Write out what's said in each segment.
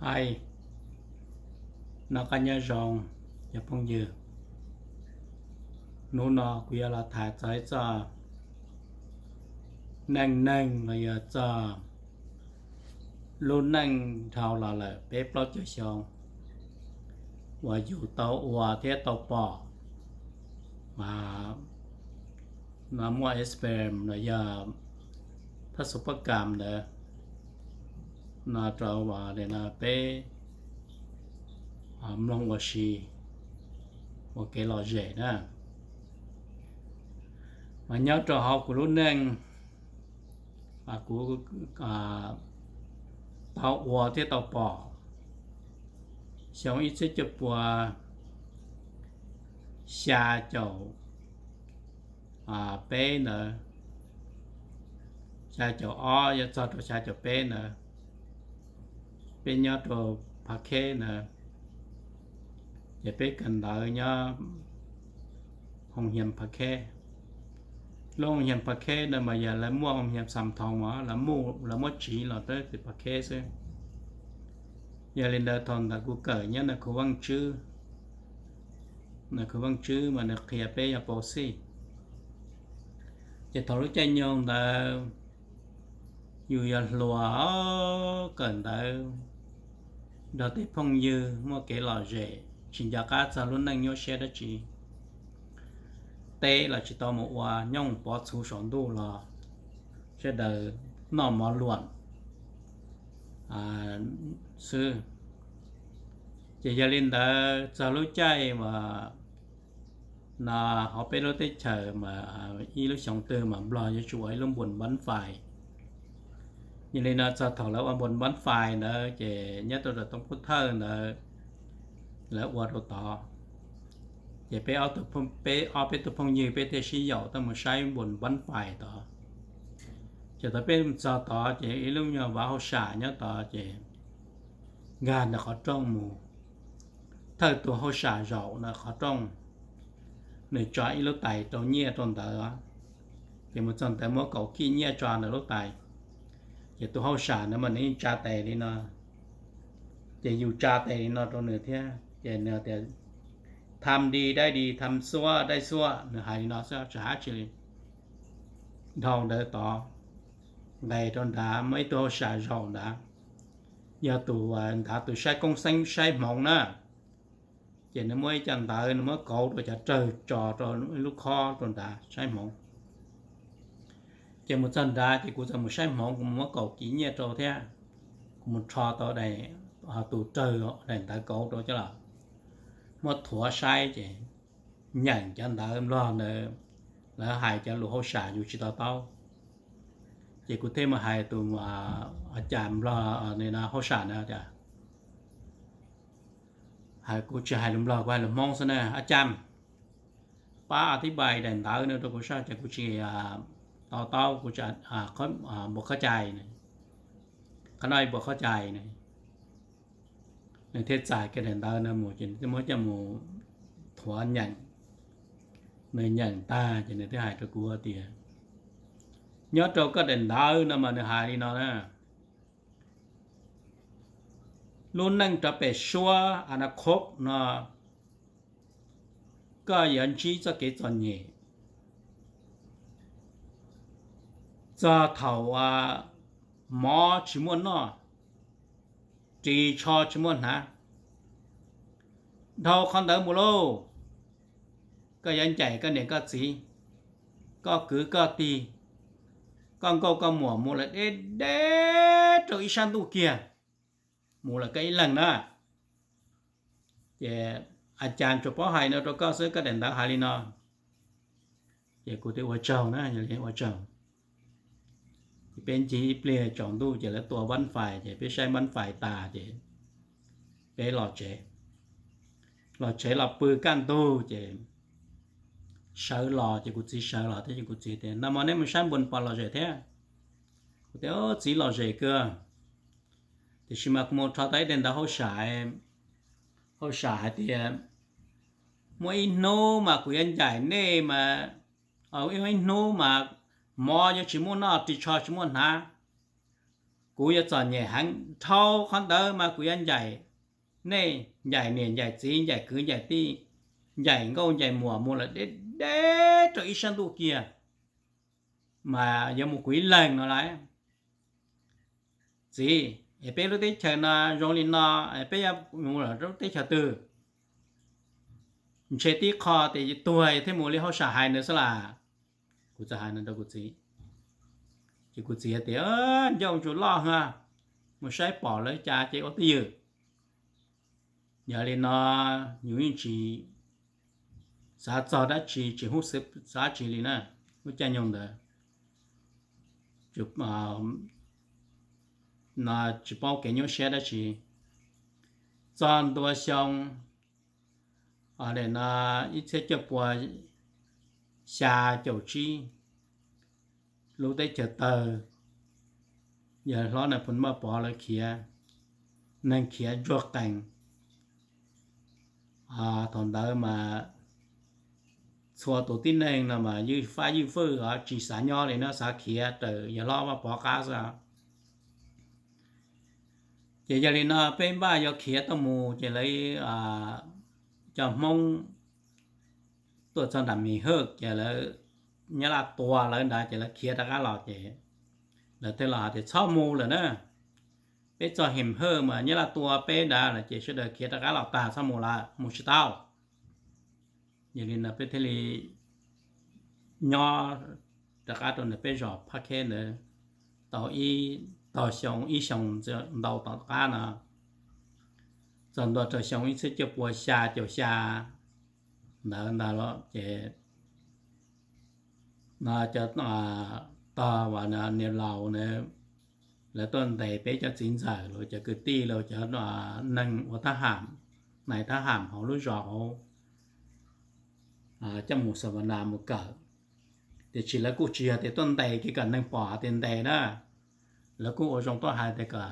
Hais, noj qab nyob zoo cov phooj ywg. Hnub no kuv yuav los tham txog ib txoj neej neeg los yog txog lub neej dhau los lawm peb plaub caug xyoo uas yus tau ua thiab tau pom, mas no muaj experience los yog thaj xu paj kam ntawd no rau peb mloog ua si ua kev lom zem na. Mas nyob rau hauv kuv lub neej, kuv tau ua thiab tau pom, xyoo ib txhiab cuaj pua xya caum peb ntawd, xya caum ob yuav txog rau xya caum peb ntawd, peb nyob rau Phav Kheb ntawd, ces peb kawm ntawv nyob hoo hiam Phav Kheb. Lub hoo hiam Phav Kheb ntawd mas yog lawv muaj hoo hiam Xam Thoos os, lawv muab tsiv los rau tim Phav Kheb xwb. Yog li ntawd thaum ntawd kuv kawm nyob Nais Khu Vaaj Tswb, Nais Khu Vaaj Tswb mas nws qhia peb yog pauv xij. Ces thaum lub caij nyoog ntawd yus yog hluas kawm ntawv nrog tej phooj ywg muaj kev lom zem, tsis nco qab txog lub neej nyuaj siab dab tsi. Teb los tsis tau mus ua, nyob mus pov txhuv saum ntuj los sawv daws noj mov luam xwb. Ces yog li ntawd txog lub caij uas no hauv peb lub teb chaws mas ib lub xyoo twg mas Nplog yuav tsum ua ib lub npuas npab fais. Yog li no txog thaum lawv ua npuas npab fais ntawd ces nyob rau tom Tooj Pub Thawj ntawd lawv ua rau tod. Ces peb ob peb tug phooj ywg peb thiaj sib yaum tuaj mus saib npuas npab fais tod. Ces thaum peb mus txog tod ces ib lub nyuag vaj hauj sam nyob tod ces nkag ntawm qhov rooj mus, thawj tus hauj sam zaum ntawm qhov rooj, nws tso ib lub tais rau nyiaj rau ntawd. Ces mus txog ntawd muab kaum kij nyiaj tso ntawm lub tais. Ces tus hauj sam ntawd mas nws yeej tsa tes li no, ces yus tsa tes li no rau nws thiab ces nws tias, tham đi đái đi, tham xuab đái xuab, nws hais li no xwb tsis hais dab tsi li. Dhau ntawd tod, nqes rau nrad muaj ib tug hauj sam zaum nrad, yog tus nrad tus saib koob xeeb saib hmoov na. Ces nws muab ib co ntawv nws muab kauv rau cov rawg tso rau ib lub khob rau nrad saib hmoov. Ces mus txog nrad ces kuv txawm mus saib hmoov, kuv mus muab kaum kij nyiaj rau thiab, kuv mus rho tau tus rawg daim ntawv kauv rau coj los muab thuav saib ces nyeem cov ntawv Nplog ntawd, lawv hais cov lus hauj sam yus tsis to taub. Ces kuv thiaj mus hais tus a cas Nplog hauj sam na tias, hais kuv tsis hais lus Nplog, kuv hais lus Hmoob xwb na, a cas pab a thib npai daim ntawv no rau kuv saib ces kuv tsis to taub, kuv npua khob cai, qhov no npua khob cai. Nws thiaj txais kiag daim ntawv no mus ces nws thiaj muab coj mus thuav nyeem. Nws nyeem tag ces nws thiaj hais rau kuv tias, nyob rau koj daim ntawv no mas nws hais li no na, lub neej rov pem suab a na khob no, koj yuav ntsib txoj kev txom nyem txog thaum mov tsis muaj noj, ris tsho tsis muaj hnav. Dhau qhov ntawd mus lauj, koj yuav ncaim koj niam koj txiv, koj kwv koj tij, koj nkauj koj muam mus lawm deb deb rau ib sab ntuj kiag, mus lawm koj ib leeg na. Ces a cas tsuas paub hais no rau koj xwb, koj daim ntawv hais li no. Ces kuv thiaj ua tsaug na, yog li ua tsaug. Ces peb ncig ib pliag tsaus ntuj ces lawv tua npab fais, ces peb saib npab fais tas ces peb los tsev. Los tsev los pw kaj ntug ces sawv los ces kuv txiv sawv los thiab ces kuv txiv tias, nag hmo neb mus saib npua npos lom zem thiab? Kuv tias, txiv, lom zem kawg, tiam sis mas kuv mus rho tau ib daim ntawv hauj sam, hauj sam hais tias muaj ib hnub mas kuv yuav ncaim nej mas, ib hnub mas mov yuav tsis muaj noj ris tsho tsis muaj hnav. Kuv yuav txom nyem heev dhau qhov ntawd mas kuv yuav ncaim nej, ncaim niam ncaim txiv ncaim kwv ncaim tij, ncaim nkauj ncaim muam mus lawm deb deb rau ib sab ntuj kiag, mas yuav mus kuv ib leeg no lauj. Txiv, es peb lub teb chaws no zoo li no, peb yuav mus lawm lub teb chaws twg? Ntshe tib qho tias tuag thiaj mus li hauj sam hais ntawd xwb las. Kuv txawm hais no rau kuv txiv, ces kuv txiv tias, Ncauj ntsuag loj ha, mus saib pom lawv cas ces ua twj ywm. Yog li no yus yeej tsis xav txog dab tsi, tsis hnov xav dab tsi li na. Lub caij nyoog ntawd tsis paub kev nyuaj siab dab tsi. Txog ntua xyoo, no, ib txhiab cuaj pua xya caum tsib, lub teb chaws tawg, yawg hlob Nais Phoo Vaj Pov lawv khiav, neeg khiav ntsuag qees. Thaum ntawd mas txhua tus tib neeg no mas ywj fab ywj fwj os, tsis xav nyob li no, xav khiav raws yawg hlob Vaj Pov qab xwb. Ces yog li no peb npaj yuav khiav tuaj mus ces lawv, cov Hmoob tuaj txog nram Mis Hawj ces lawv, Nyab Laj tua lawv ntawd ces lawv khiav rov qab los ces lawv thiaj los hais tias txhob mus lawm na. Peb txog Mis Hawj mas Nyab Laj tua peb ntawd lawm ces sawv daws khiav rov qab los tag, txhob mus lawm, mus tsis tau. Yog li no peb thiaj li nyob rov qab rau ntawm peb zos Phab Kheb ntawd tau ib tog xyoo, ib xyoo ntau tom qab no, txog ntua rau xyoo ib txhiab cuaj pua xya caum xya ntawd ntag los ces no cov tog uas niam laus na, lawv tuaj ntes peb cov txiv ntxawm los cov kwv tij los cov neeg ua thab ham, nais thab ham hauv lub zos hauv coj mus Xav Vas Nas mus kawm. Tiam sis lawv kuj tsis yog tias tuaj ntes kiag kom neeg pom hais tias ntes na, lawv kuj ua zoo tuaj hais tias kom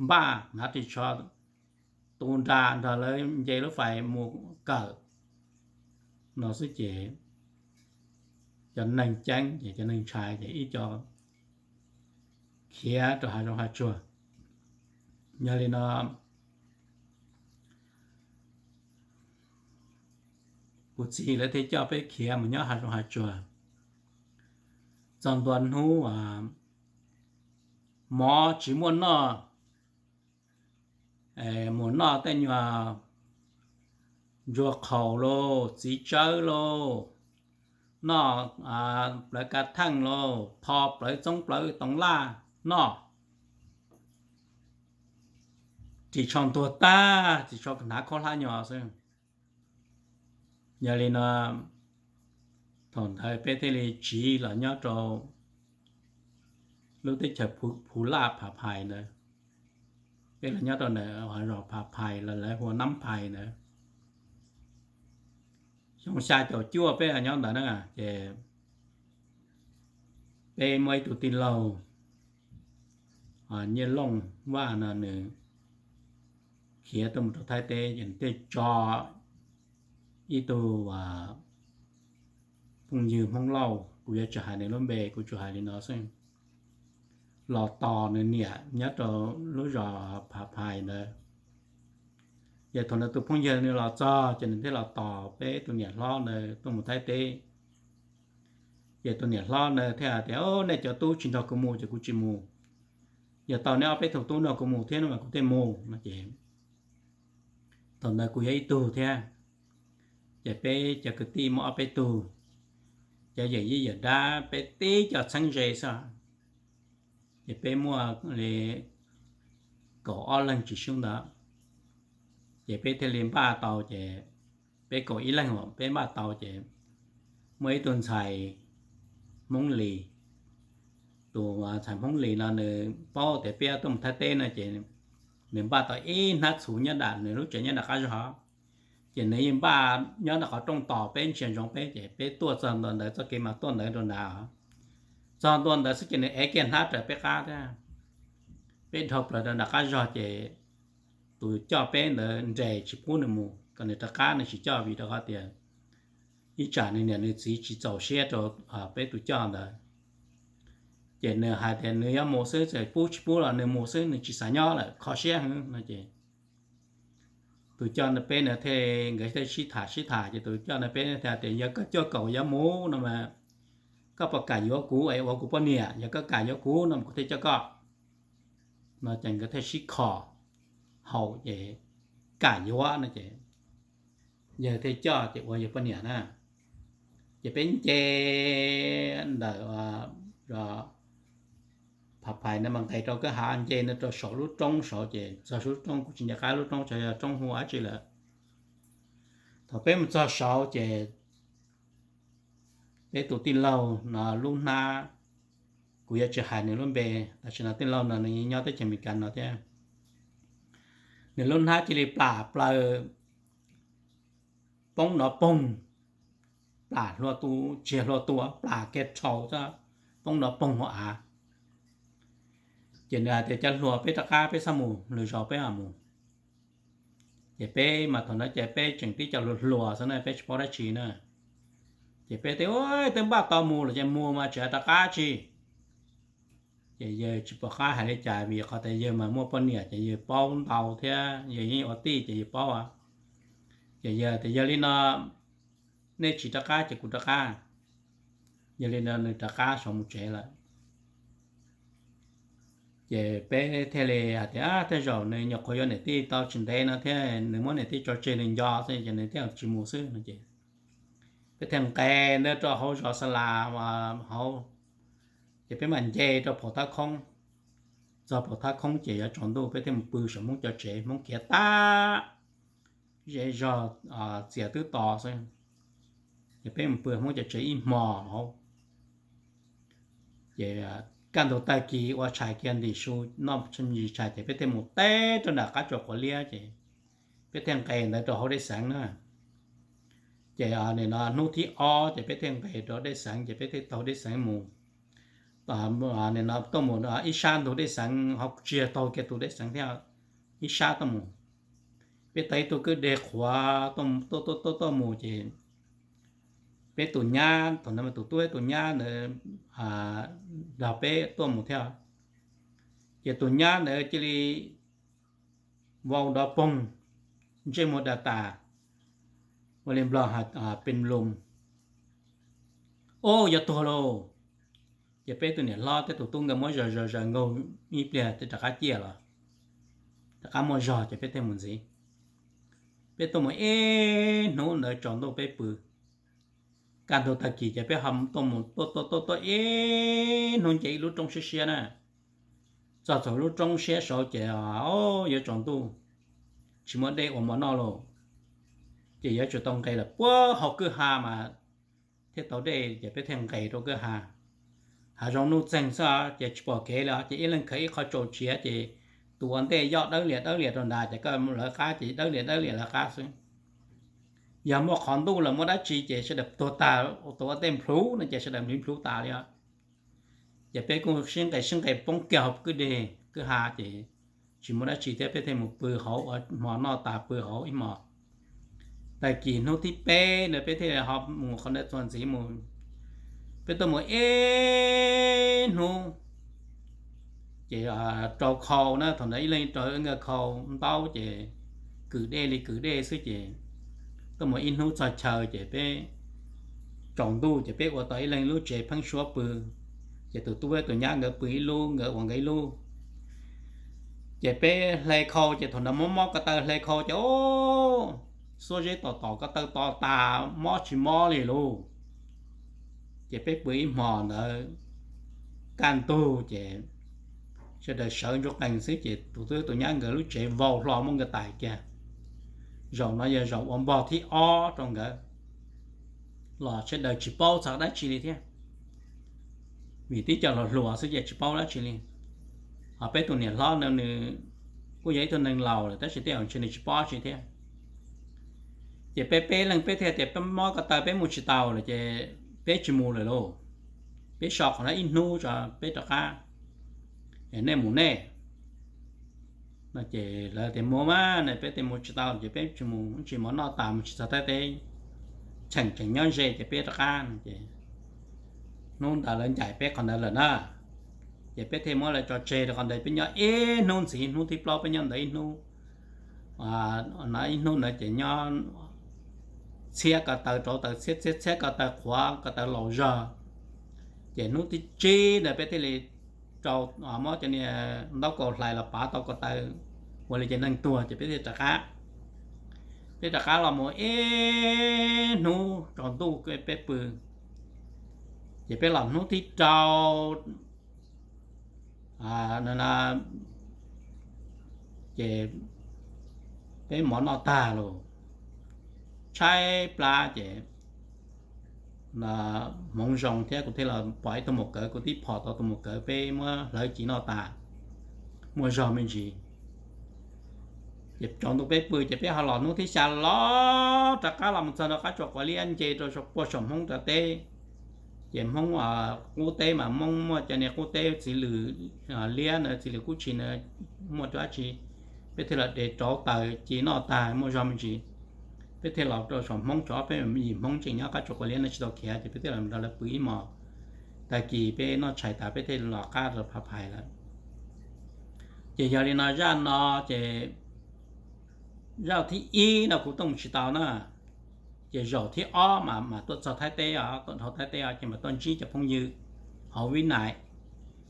npaj hnav ris tsho tu nra nrog lawv nce lub fais mus kawm no xwb ces cov neeg ceeb ces cov neeg ntshai ces ib co khiav rau hav zoov hav tsuag. Yog li no kuv txiv lawv thiaj coj peb khiav mus nyob hav zoov hav tsuag. Txog ntua hnub mov tsis muaj noj, mus noj tej nyuag ntsuag qhaus lauj, txiv tsawb lauj, noj plawv kav theej lauj, tho plawv txoob plawv toov laj noj. Ris tsho ntuag tag, ris tsho hnav khaub hlab nyo xwb. Yog li no thaum ntawd peb thiaj li tsiv los nyob rau lub teb chaws Phu Laj Phav Phais ntawd. Peb los nyob rau ntawm zos Phav Phais los lawv hu ua Nab Phais ntawd. Xyoo xya caum cuaj peb los nyob ntawd na ces peb muaj ib tug tij laug Nyiaj Looj Vaj no nws khiav tuaj mus rau Thaib teb ces nws thiaj tso ib tug phooj ywg Hmoob Lauj, kuv yuav tsis hais nws lub npe, kuv tsuas hais li no xwb, los tos nws niam nyob rau lub zos Phav Phais ntawd. Ces thaum ntawd tus phooj ywg nws los txog ces nws thiaj los tos peb tus niam hlob ntawd tuaj mus Thaib teb. Ces tus niam hlob ntawd thiaj hais tias, Nej cov tub tsis nrog kuv mus ces kuv tsis mus. Yog tau neb ob peb tug tub nrog kuv mus thiab no mas kuv thiaj mus no ces thaum ntawd kuv yog ib tug thiab, ces peb cov kwv tij muaj ob peb tug, cov yawm yij yawm dab peb tib co txheeb ze xwb. Ces peb muaj li kaum ob leeg tsis sub ntawd, ces peb thiaj li npaj tau ces peb kaum ib leeg uas peb npaj tau ces muaj ib tug ntxhais Hmoob Lis. Tus ntxhais Hmoob Lis no nws paub tias peb tuaj mus Thaib teb no ces nws npaj tau ib hnab txhuv nyob nram nws lub tsev nyob nram qab zog, ces nws yeej npaj nyob nram qhov rooj tos peb ntsia ntsoov peb, ces peb tuaj txog ntua ntawd txoj kev mas tuaj ntawd rau nrad. Txog ntua ntawd xwb ces nws ev kiag hnab raws peb qab thiab. Peb dhau plaws rau nram qab zog ces tus coj peb ntawd nres tsis pub nws mus, kom nws rov qab nws tsis coj vim rau qhov tias ib tsam nws niam nws txiv tsis txaus siab rau peb tus coj ntawd. Ces nws hais tias nws yuav mus xwb, txawm pub tsis pub los nws mus xwb, nws tsis xav nyob lawm, kho siab heev no ces tus coj peb na thiaj, nkawd thiaj sib tham sib tham ces tus coj peb thiaj tias, yog koj coj kuv yuav mus no mas koj puas kam yuav kuv es ua kuv poj niam? Yog koj kam yuav kuv no mas kuv thiaj coj koj no ces nkawd thiaj sib kho haum ces kam yuav no ces yawg thiaj coj ces ua yawg poj niam na. Ces peb nce ntawm Pham Phais no mas nqes rau kwj ha, nce no rau saum lub roob saud ces txog lub roob, kuv tsis nco qab lub roob saud yog roob hu dab tsi lawm. Thaum peb mus txog saud ces peb tus tij laug no lub hnab, kuv yuav tsis hais nws lub npe, tam sim no tij laug no nws nyob teb chaws Amelikas no thiab. Nws lub hnab cia li plam plaws poob nrov poog, plam hlua tu, tsis yog hlua tu, plam kiag rhau xwb, poob nrov poog hauv av. Ces nws hais tias cov hluas, peb rov qab, peb txhob mus, lwm zaus peb mam mus. Ces peb mas thaum no ces peb tseem tib co hluas hluas xwb na, peb tsis paub dab tsi na. Ces peb tias, twb npaj tau mus lawm ces mus mas tsis rov qab tsi. Ces yawg tsis pom qab hais li cas vim qhov tias yawg mas muaj poj niam ces yawg paub ntau thiab, yawg yeej ua tij ces yawg paub. Ces yawg tias yog li no nej tsis rov qab ces kuv rov qab. Yog li no nws rov qab saum mus tsev lawm. Ces peb thiaj li hais tias tej zaum nws nyuam qhuav yuav niam tij tau tsis ntev no thiab, nws muab niam tij tso tseg nws nco xwb ces nws thiaj tsis mus xwb no ces peb thiaj nqes ntawd rau hauv zos Xa Las hauv, ces peb mam nce rau Phaum Thab Khoob. Txog Phaum Thab Khoob ces yuav tsaus ntuj, peb thiaj mus pw saum Hmoob cov tsev, Hmoob khiav tag, zej zog txias twb to xwb. Ces peb mus pw Hmoob cov tsev ib hmo hauv. Ces kaj ntug tag kis ua tshais kiag ntim su noj ntsis tshais ces peb thiaj mus teb rau nram qab tsua quav liab ces peb thiaj nqes ntawd rau hauv dej xeev na. Ces nim no hnub thib ob ces peb thiaj nqes rau dej xeev ces peb thiaj taug dej xeev mus. Nim no tuaj mus ib sab ntug dej xeev ho tsis yog taug kiag tus dej xeev thiab, ib sab tuaj mus. Peb taug ib tug kwj deg qhuav tuaj tuaj tuaj mus ces peb tus nyab, thaum ntawd tus tub tus nyab ntawd nrog peb tuaj mus thiab. Ces tus nyab ntawd cia li vau nrov poog, ntsej muag dag tas, ua li Nplog pes lus, ub yuav tuag lauj. Ces peb tus niam hlob thiab tus tub nkawd muab zaws zaws zaws nkaug ib pliag thiaj rov qab ciaj los, rov qab muaj zog ces peb thiaj mus ntxiv. Peb tuaj mus ib hnub ntawd tsaus ntuj peb pw. Kaj ntug tag kis ces peb ho tuaj mus tuaj tuaj tuaj tuaj ib hnub nce ib lub roob siab siab na. Txog txog lub roob siab saud ces yuav tsaus ntuj, tsis muaj dej ua mov noj lauj. Ces yuav tsum tau nqes lawm puag hauv kwj ha mas thiaj tau dej ces peb thiaj nqes rau kwj ha. Hav zoov nuj txeeg xwb ces tsis pom kev li ces ib leeg khaws ib qho tsaus tsiav ces tus ua ntej yoj dawb lias dawb lias rau nrad ces koj lawv qab ces dawb lias dawb lias lawv qab xwb. Yog muaj qhov ntuj los muaj dab tsi ces sawv daws tuag tag, tus ua ntej nplhuv no ces sawv daws nplhuv nplhuv tas li os. Ces peb kuj sib nqes sib nqes poob kiag hauv kwj deg kwj ha ces tsis muaj dab tsi thiab peb thiaj mus pw hauv ua hmo noj tas pw hauv ib hmos. Tag kis hnub thib peb ntawd peb thiaj li ho mus qhov ntawd txuas ntxiv mus. Peb tuaj mus ib hnub ces rau khau na, thaum ntawd ib leeg rau ib nkawg khau ntaub ces kwm dej li kwm dej xwb ces tuaj mus ib hnub txog chaw ces peb tsaus ntuj ces peb ua tau ib leeg lub tsev pheeb suab pw. Ces tus tub tus nyab nkawd pw ib lub, nkawd ua nkawd ib lub. Ces peb hle khau ces thaum ntawd mob mob ko taw hle khau ces xuab zeb tom tom ko taw to tas mob tsis mob li lauj. Ces peb pw ib hmos ntawd kaj ntug ces sawv daws sawv ntsuj qees xwb ces tus tub tus nyab nkawd lub tsev vau hlo muab nkawd tais kiag. Zaum no yog zaum ua npog thib ob rau nkawd los sawv daws tsis paub txog dab tsi li thiab, vim tib co hluas hluas xwb ces tsis paub dab tsi li. Ho peb tus niam hlob no nws kuj yog ib tug neeg laus lawm tab sis tej zaum ntshe nws tsis paub dab tsi thiab. Ces peb peb leeg peb thiaj tias peb mob ko taw peb mus tsis tau lawm ces peb tsis mus lawm lauj. Peb so qhov no ib hnub tso peb rov qab, nej mus nej. No ces lawv tias mus mas, peb tias mus tsis tau ces peb tsis mus, tsis mov noj tas mus tsis txog Thaib teb, cheem tseem nyob ze ces peb rov qab no ces hnub ntawd lawv ncaim peb qhov ntawd lawm na. Ces peb thiaj muab lawv tso tseg rau qhov ntawd, peb nyob ib hnub ntxiv, hnub thib plaub peb nyob ntawd ib hnub. Ib hnub ntawd ces nyob txhiab ko taw rauv taws txhiab txhiab txhiab ko taw qhuav ko taw laus zog. Ces hnub thib tsib ntawd peb thiaj li rau, muab cov niag ntaub kaus hlais los pav tau ko taw, ua li ces neeg tuag ces peb thiaj rov qab. Peb rov qab los mus ib hnub tsaus ntuj peb pw. Ces peb los hnub thib rau ces peb mov noj tag los tshaib plab ces hmoov zoo thiab kuv thiaj los pom ib tug maum kawv, kuv tib phom tau tus maum kawv, peb muab hlawv ci noj tas, muaj zog me ntsis. Ces tsaus ntuj peb pw ces peb ho los hnub thib xya los rov qab los mus txog nram qab tsuas quav liab nce rau puag saum Hmoob rau teb. Ces Hmoob qub teb mas Hmoob muaj cov niag qub teb txiv lws liab na, txiv lws kub tshis na, muaj rau dab tsi. Peb thiaj los de rauv taws ci noj tag muaj zog me ntsis, peb thiaj los rau saum Hmoob tso, peb yim Hmoob tseem nyob qab tsuas quav liab no tsis tau khiav ces peb thiaj los nrog lawv pw ib hmos. Tag kis peb noj tshais tas peb thiaj los qab rau Phav Phais lawm. Ces yog li no zaj no ces zaum thib ib no kuv tuaj mus tsis tau na, ces zaum thib ob mas mam tuaj txog Thaib teb os, tuaj dhau Thaib teb os ces mam tuaj ntsib cov phooj ywg hauv Vib Nais,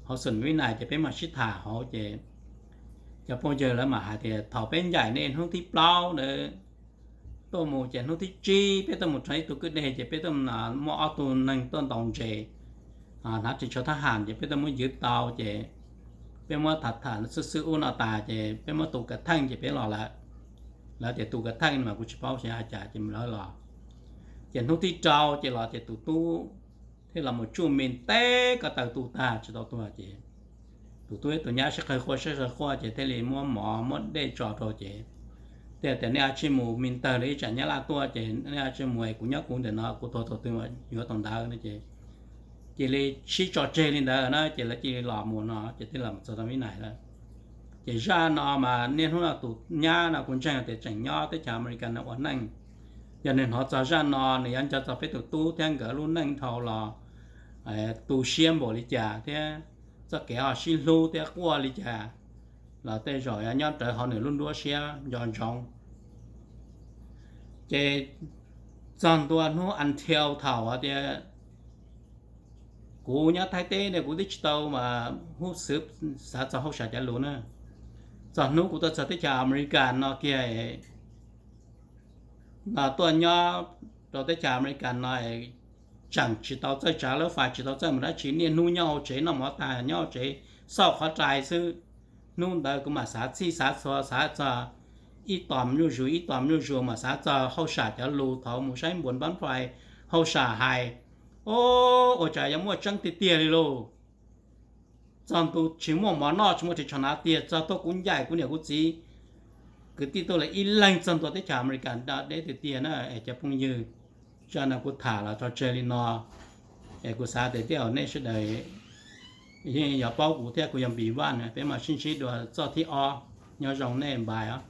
hauv xum Vib Nais ces peb mam sib tham hauv ces cov phooj ywg lawv mam hais tias thaum peb ncaim nej hnub thib plaub ntawd tuaj mus ces hnub thib tsib peb tuaj mus rau ib tug kwj deg ces peb tuaj, muaj ob tug neeg tuaj ntaus ntses hnav ris tsho thab ham ces peb tuaj muab ywv tau ces peb muab tham tham xwb xwb ub no tas ces peb muab tu kav theej ces peb los lawm. Lawv tias tu kav theej no mas kuv tsis paub xyov hais cas ces lawv los. Ces hnub thib rau ces los ces tus tub thiaj los mus tsuj me teb ko taw tu tag tsis tau tuag ces tus tub thiab tus nyab sib qawg quaj sib qawg quaj ces thiaj li muab mov muab dej tso rau ces thiaj tias nej ho tsis mus me ntawg li ib tsam Nyab Laj tuaj ces nej ho tsis mus es kuv nyob kuv ntawm no kuv tuag thaum twg yuav thaum ntawd no ces cia li sib tso tseg li ntawd na ces lawv cia li los mus no ces thiaj los txog tau Vib Nais lawm. Ces zaj no mas niaj hnub no tus nyab no kuv ntseeg tias tseem nyob teb chaws Amelikas no ua neej. Yog nws hnov txog zaj no nws yuav nco txog peb tus tub thiab nkawd lub neej dhau los tu siab npaum li cas thiab txoj kev ho sib hlub thiab quaj li cas los tej zaum yuav nyob rawv hauv nws lub nruab siab nco ntsoov. Ces txog ntua hnub until thaum tias kuv nyob Thaib teb ne kuv twb tsis tau mas hub xwv xav txog hauj sam cov lus na. Txog hnub kuv tuaj txog teb chaws Amelikas no kiag no tuaj nyob rau teb chaws Amelikas no tseem tsis tau txawj tsav lawv fais tsis tau txawj mus dab tsi niaj hnub nyob hauv tsev noj mov tag nyob hauv tsev xauj qhov rai xwb. Hnub ntawd kuv mam xav txhij xav txhua xav txog ib tom nyuj zus ib tom nyuj zus mas xav txog hauj sam cov lus thaum mus saib npuas npab fais hauj sam hais, o, ua cas yuav muaj tseeb tiag tiag li lauj. Txog ntu tsis muaj mov noj tsis muaj ris tsho hnav tiag txog tuaj kuv ncaim kuv niam kuv txiv kwv tij tuaj lawm ib leeg txog ntua teb chaws Amelikas da deb tiag tiag na es cov phooj ywg. Zaj no kuv tham los tso tseg li no es kuv xav tias tej zaum nej sawv daws yeej yuav paub kuv thiab kuv yog Npis Vaj na peb mam sib ntsib dua txoj thib ob. Nyob zoo nej npais os.